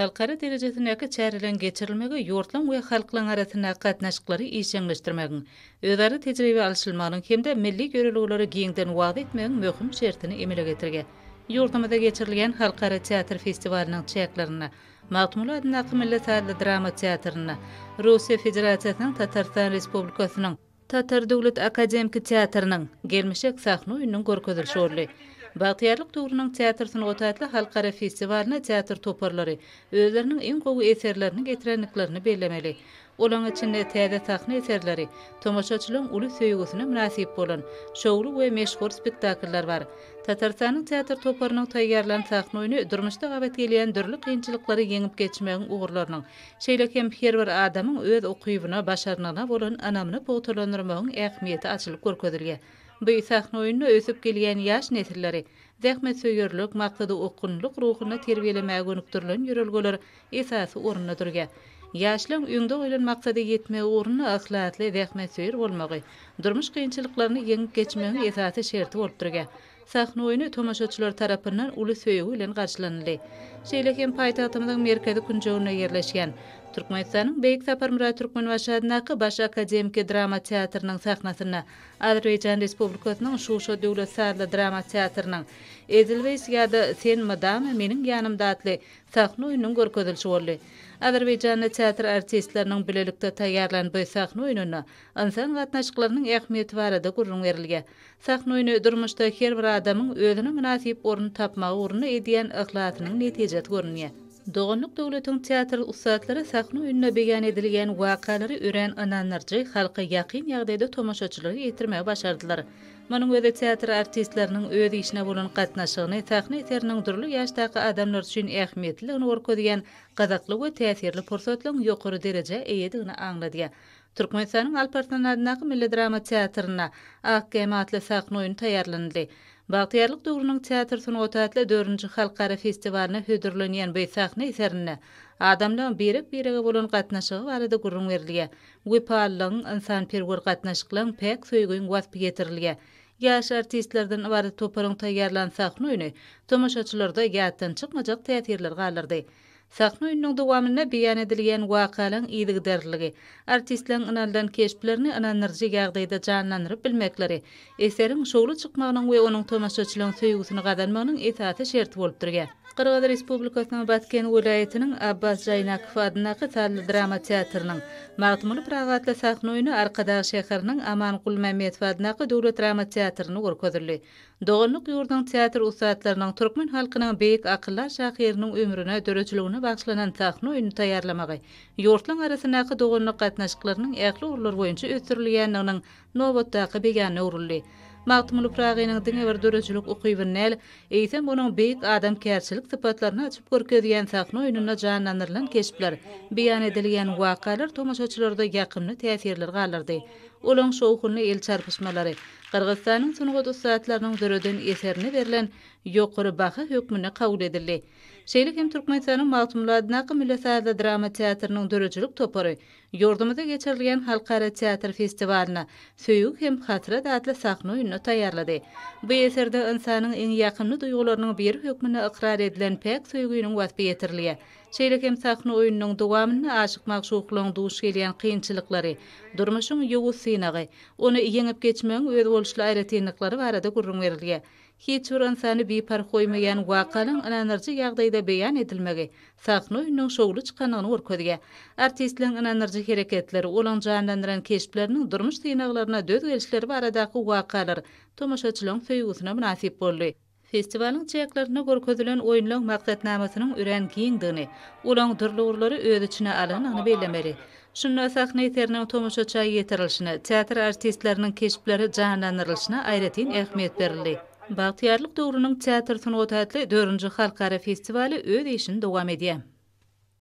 Halkara derejesindäki çäreleriň geçirilmegi ýurtlaryň we halklaryň arasyndaky gatnaşyklary işjeňleşdirmegiň, özara tejribe alyşylmagynyň hem-de milli ýörelgeleri giňden wagyz etmegiň möhüm şertini emele getirýär. Ýurdumyzda geçirilýän halkara teatr festiwalynyň çäklerinde Magtymguly adyndaky milli sazly drama teatrynda Russiýa Federasiýasynyň Tatarystan Respublikasynyň Tatar döwlet akademiki teatrynyň Gelmişek sahna oýnunyň görkezilişi boldy. Bagtyýarlyk döwrüniň teatr sungaty atly halkara festiwalyna teatr toparlary özleriniň iň gowy eserlerini getirendiklerini bellemeli. Olaň içinde täze sahna eserleri, tomaşaçylaryň uly söýgüsine mynasyp bolan, şowly we meşhur spektakllar bar. Tatarystanyň teatr toparynyň taýýarlan sahna oýny durmuşda gabat gelýän dürli kynçylyklary ýeňip geçmegiň ugurlarynyň, şeýle hem her bir adamyň öz ukybyna, başarnygyna bolan ynamyny pugtalandyrmagyň ähmiýeti açylyp görkezilýär. Bu sahna oýnunda ösüp gelýän ýaş nesilleri zähmetsöýerlik, maksada okgunlylyk ruhunda terbiýelemäge gönükdirilen ýörelgeler esasy orunda durýar. Ýaşlaryň öňde goýlan maksada ýetmegi ugrunda yhlasly, zähmetsöýer bolmagy durmuş kynçylyklaryny ýeňip geçmegiň esasy şerti bolup durýar. Sahna oýny tomaşaçylar tarapyndan uly söýgi bilen garşylanyldy. Şeýle hem paýtagtymyzyň merkezi künjeginde ýerleşýän Türkmenistanyň Beýik Saparmyrat Türkmenbaşy adyndaky Baş akademiki drama teatrynyň sahnasynda Azerbaýjan Respublikasynyň Şuşa döwlet sazly drama teatrynyň Edelweýs ýa-da Sen mydama meniň ýanymda atly sahna oýnunyň görkezilişi boldy. Azerbaýjanly teatr artistleriniň bilelikde taýýarlan bu sahna oýnunda ynsan gatnaşyklarynyň ähmiýeti barada gürrüň berilýär. Sahna oýny durmuşda her bir adamyň özüne mynasyp orun tapmagy ugrunda edýän yhlasynyň netijesi görünýär. Doganlyk döwletiň teatr ussatlary sahna oýnunda beýan edilýän wakalary örän ynandyryjy, halka ýakyn ýagdaýda tomaşaçylara ýetirmegi başardylar. Munuň özi teatr artistleriniň öz işine bolan gatnaşygyny, sahna eseriniň dürli ýaşdaky adamlar üçin ähmiýetliligini görkezýän gyzykly we täsirli pursatlaryň ýokary derejä eýedigini aňladýar. Türkmenistanyň Alp Arslan adyndaky Milli drama teatrynda Ak gämi atly sahna oýny taýýarlanyldy. Bagtyýarlyk döwrüniň teatr sungaty atly dördünji halkara festiwalyna hödürlenýän bu sahna eserinde adamlaryň birek-birege bolan gatnaşygy barada gürrüň berilýär. Wepalylygyň, ynsanperwer gatnaşyklaryň, päk söýgiň waspy ýetirilýär. Ýaş artistlerden ybarat toparyň taýýarlan sahna oýny tomaşaçylarda ýatdan çykmajak täsirleri galdyrdy. Sahna oýnunyň dowamynda beýan edilýän wakalaryň yzygiderliligi, artistleriň ynanylan keşplerini ynandyryjy ýagdaýda janlandyryp bilmekleri eseriň şowly çykmagynyň we onuň tomaşaçylaryň söýgüsini gazanmagynyň esasy şerti bolup durýar. Gyrgyz Respublikasynyň Batken welaýatynyň Abbas Jaýnakow adyndaky sazly drama teatrynyň Magtymguly Pyragy atly sahna oýny Arkadag şäheriniň Aman Gulmämmedow adyndaky döwlet drama teatrynda görkezildi. Doganlyk ýurduň teatr ussatlarynyň türkmen halkynyň beýik akyldar şahyrynyň ömrüne, döredijiligine bagyşlanan sahna oýnuny taýýarlamagy ýurtlaryň arasyndaky doganlyk gatnaşyklarynyň ähli ugurlar boýunça ösdürilýändiginiň nobatdaky beýanyna öwrüldi. Magtymguly Pyragynyň diňe bir döredijilik ukybyny däl, eýsem, onuň beýik adamkärçilik sypatlaryny açyp görkezýän sahna oýnunda janlandyrylan keşpler, beýan edilýän wakalar tomaşaçylarda ýakymly täsirler galdyrdy. Olaň şowhunly el çarpyşmalary Gyrgyzystanyň sungat ussatlarynyň döreden eserine berlen ýokary baha hökmünde kabul edildi. Şeýle hem Türkmenistanyň Magtymguly adyndaky Milli sazly drama teatrynyň döredijilik topary Ýurdumyzda geçirilýän halkara teatr festiwalyna Söýgi hem hasrat atly sahna oýnuny taýýarlady. Bu eserde ynsanyň iň ýakymly duýgularynyň biri hökmünde ykrar edilen päk söýginiň waspy ýetirilýär. Şeýle hem sahna oýnunyň dowamynda aşyk-magşuklaryň duş gelýän kynçylyklary, durmuşyň ýowuz synagy, ony ýeňip geçmegiň özboluşly aýratynlyklary barada gürrüň berilýär. Hiç bir ynsany biparh goýmaýan wakalaryň ynandyryjy ýagdaýda beýan edilmegi sahna oýnunyň şowly çykandygyny görkezýär. Artistleriň ynandyryjy hereketleri, olaň janlandyran keşpleriniň durmuş synaglaryna döz gelişleri baradaky wakalar tomaşaçylaryň söýgüsine mynasyp boldy. Festiwalyň çäklerinde görkezilen oýunlaryň maksatnamasynyň örän giňdigini, olaryň dürli ugurlary öz içine alandygyny bellemeli. Şunda sahna eseriniň tomaşaça ýetirilişine, teatr artistleriniň keşpleri janlandyrylyşyna aýratyn ähmiýet berildi. Bagtyýarlyk döwrüniň teatr sungaty atly dördünji halkara festiwaly öz işini dowam edýär.